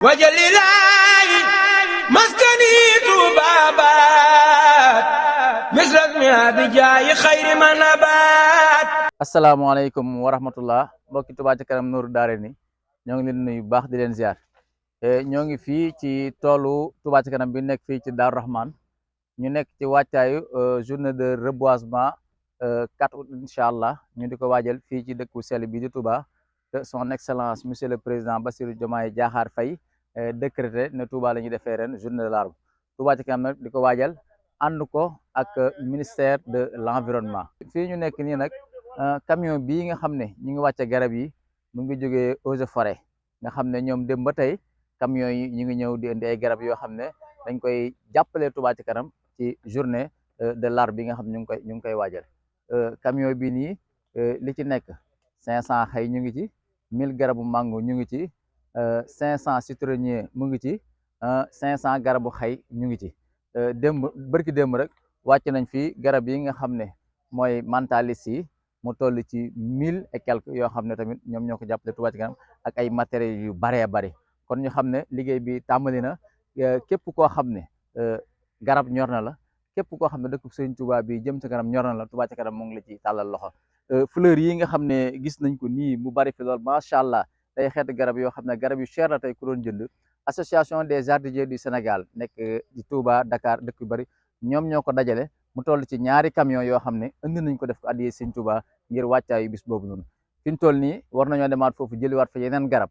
wajalilaayi maskani tuubaabaat misrasmi abijaayi xayri manabaat. asalaamaaleykum wa rahmatullah mbokki Touba ca kanam Nourou Darayni ñoo ngi leen nuyu bu baax di leen ziar ñoo ngi fii ci toolu Touba ca kanam bi nekk fii ci Daaru Rahman ñu nekk ci wàccaayu journée de reboisement 4 août incha allah ñu di ko waajal fii ci dëkk bu sell bi di Touba te son excellence monsieur le président Bassirou Diomaye Diakhar Faye décrété ne Touba la ñuy defee ren journée de l'arbre. Touba ca kanam nag di ko waajal ànd ko ak ministère de l'environnement. Fii ñu nekk nii nag camion bii nga xam ne ñu ngi wàcce garab yi mu ngi jógee eaux et forêt nga xam ne ñoom dem ba tey camion yi ñu ngi ñëw di indi ay garab yoo xam ne dañ koy jàppale Touba ca kanam ci journée de l'arbre bi nga xam ne ñu ngi koy waajal. Camion bi nii li ci nekk 500 xëy ñu ngi ci 1000 garabu mango ñu ngi ci 500 citronnier mu ngi ci 500 garabu xay ñu ngi ci bërki démb rek wàcc nañ fi garab yi nga xam ne mooy mantalis yi mu toll ci 1000 et quelques yoo xam ne tamit ñoom ñoo ko jàppale Touba ca kanam ak ay matériels yu baree bari kon ñu xam ne liggéey bi tàmbali na képp koo xam ne garab ñor na la képp koo xam ne dëkk Sëriñ Touba bi jëm ca kanam ñor na la Touba ca kanam mu ngi la ci tàllal loxo. Fleur yi nga xam ne gis nañ ko nii mu bari fi lool macha allah tey xeetu garab yoo xam ne garab yu cher la tey ku doon jënd association des jardiniers du Sénégal nekk di Touba Dakar dëkk yu bari ñoom ñoo ko dajale mu toll ci 2 camions yoo xam ne indi nañ ko def ko addiyee Sëriñ Touba ngir wàccaayu bis boobu noonu. fi ñu toll nii war nañoo demaat foofu jëliwaat fa yeneen garab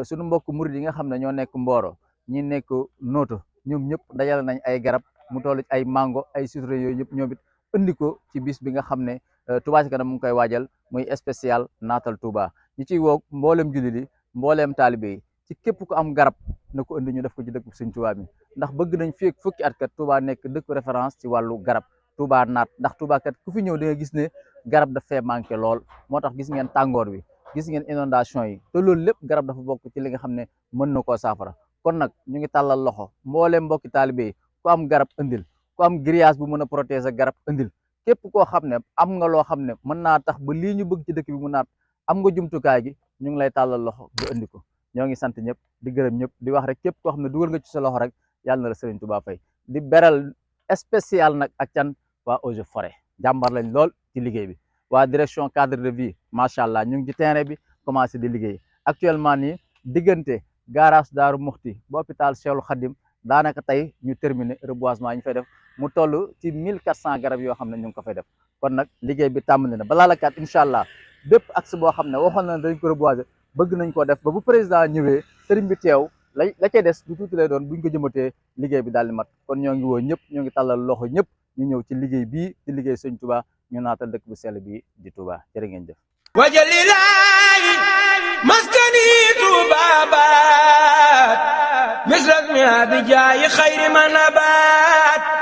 suñu mbokk murid yi nga xam ne ñoo nekk Mboro ñi nekk Noto ñoom ñëpp dajale nañ ay garab mu toll ci ay mango ay citron yooyu ñëpp ñoom it indi ko ci bis bi nga xam ne Touba ca kanam mu ngi koy waajal muy spécial naatal Touba. ñu ciy woo mboolem jullit yi mbooleem taalibe yi ci képp ku am garab na ko indi ñu def ko ci dëkk Sëriñ Touba bi ndax bëgg nañ fii ak fukki at kat Touba nekk dëkk référence ci wàllu garab Touba naat ndax Touba kat ku fi ñëw da nga gis ne garab daf fee manqué lool moo tax gis ngeen tàngoor bi gis ngeen inondation yi te loolu lépp garab dafa bokk ci li nga xam ne mën na koo saafara. kon nag ñu ngi tàllal loxo mbooleem mbokki taalibe yi ku am garab indil ku am grillage bu mën a protéger garab indil képp koo xam ne am nga loo xam ne mën naa tax ba lii ñu bëgg ci dëkk bi mu naat am nga jumtukaay gi ñu ngi lay tàllal loxo nga indi ko. ñoo ngi sant ñëpp di gërëm ñëpp di wax rek képp koo xam ne dugal nga ci sa loxo rek yàlla na la Sëriñ Touba fay di beral spécial nag ak can waa eaux et forêt jàmbar lañ lool ci liggéey bi. waa direction cadre de vie macha allah ñu ngi ci terrain bi commencé di liggéey actuellement nii diggante garage Daaru Muxti ba hôpital Cheikhul Khadim daanaka tey ñu terminé reboisement yi ñu fay def mu toll ci 1400 garab yoo xam ne ñu ngi ko fay def kon nag liggéey bi tàmbali na balaa la kat incha allah bépp axe boo xam ne waxoon na dañ ko reboiser bëgg nañ ko def ba bu président ñëwee sëriñ bi teew la cay des du tuuti lay doon buñ ko jëmatee liggéey bi daal di mat kon ñoo ngi woo ñëpp ñoo ngi tàllal loxo ñëpp ñu ñëw ci liggéey bii di liggéey Sëriñ Touba ñu naatal dëkk bu sell bi di Touba jërë ngeen jëf. wajalilaayi maskani tuubaabaat misrasmi abijaayi xayri manabaat.